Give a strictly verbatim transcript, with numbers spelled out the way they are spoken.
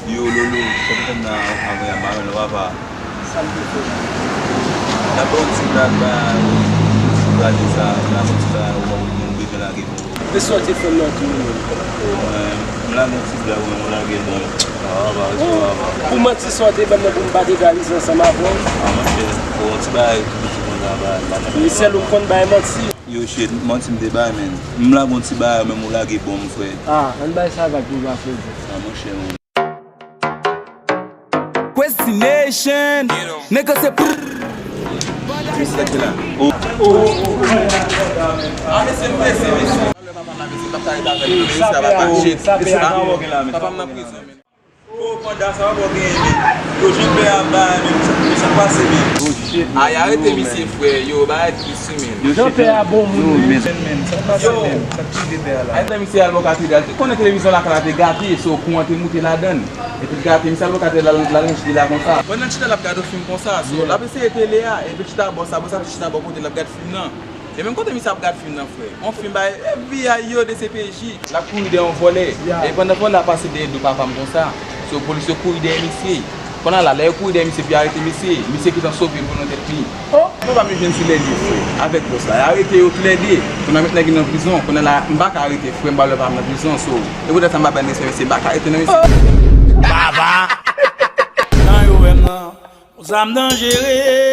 Yo, Lolo, kòm kòm nan avè a, m pa wè lè w ap a. Sa m te fè? N ap ba yon ti blag ba, ti blag sa, n ap ba yon ti blag, ou pa konn moun bezwen lage pou ou. E sa w te fè m nan tou, menm? Bon, mwen, m lage yon ti blag, mwen, mwen lage bon. Sa va, sa va. Pou manti sa w te ban m nan pou m pa te ka rive ansanm avè w. A, monchè, bon, ti bagay, ti piti konsa, ba, ba, ba. E sèl ou k konn bay manti. Yo, shit, manti m te bay, men. M lage yon ti bagay, menm ou lage bon, frè. A, ann bay sa vag pou l pa fredi. A, monchè, mwen. Crazy Nation, nèg se prr. Respect la. Oh. Ah, mesye, mesye, mesye. Papa m nan prizon, men. Oh, panda, sa pa bò genyen, men. Yo, jan pè a bay, men, sa, sa pase, men. Oh, shit. Ay, arete misye, frè. Yo, bagay tris, wi, men. Yo, jan pè a bon moun, men. Men, sa pase, men. Sa ki rive pè a la? Ay, tan misye al bò katedral. Te konnen televizyon lakay la te gate, so kouran te moute ladann. Epi l gate, misye al bò katedral, l al, l al ranche de la konsa. Pandan l chita, l ap gade yon fim konsa. So, l ap eseye tele a, epi l chita bò sa, bò sa, chita bò kote, l ap gade fim nan. E menm kote misye ap gad fim nan, frè. On fim bay F B I yo, D C P J. L ap kouri dèyè yon vòlè. E pandan vòlè a pase dèyè do papa m konsa. So, polis yo kouri dèyè misye. Kounye a la, lè yo kouri dèyè misye, pou yo arete misye, misye gentan sove pou non tèt li. Oh! Papa m jwenn sou lèdye, frè. Avèk bòs la. Yo arete yo toulède. Kounye a mentnan gen nan prizon. Kounye a la, m pa ka arete frè m, m pa vle papa m nan prizon. So, e poutèt sa m pa bay respè mesye, m pa ka arete non mesye. Baba! Jan yo wè m nan. Zam danjere.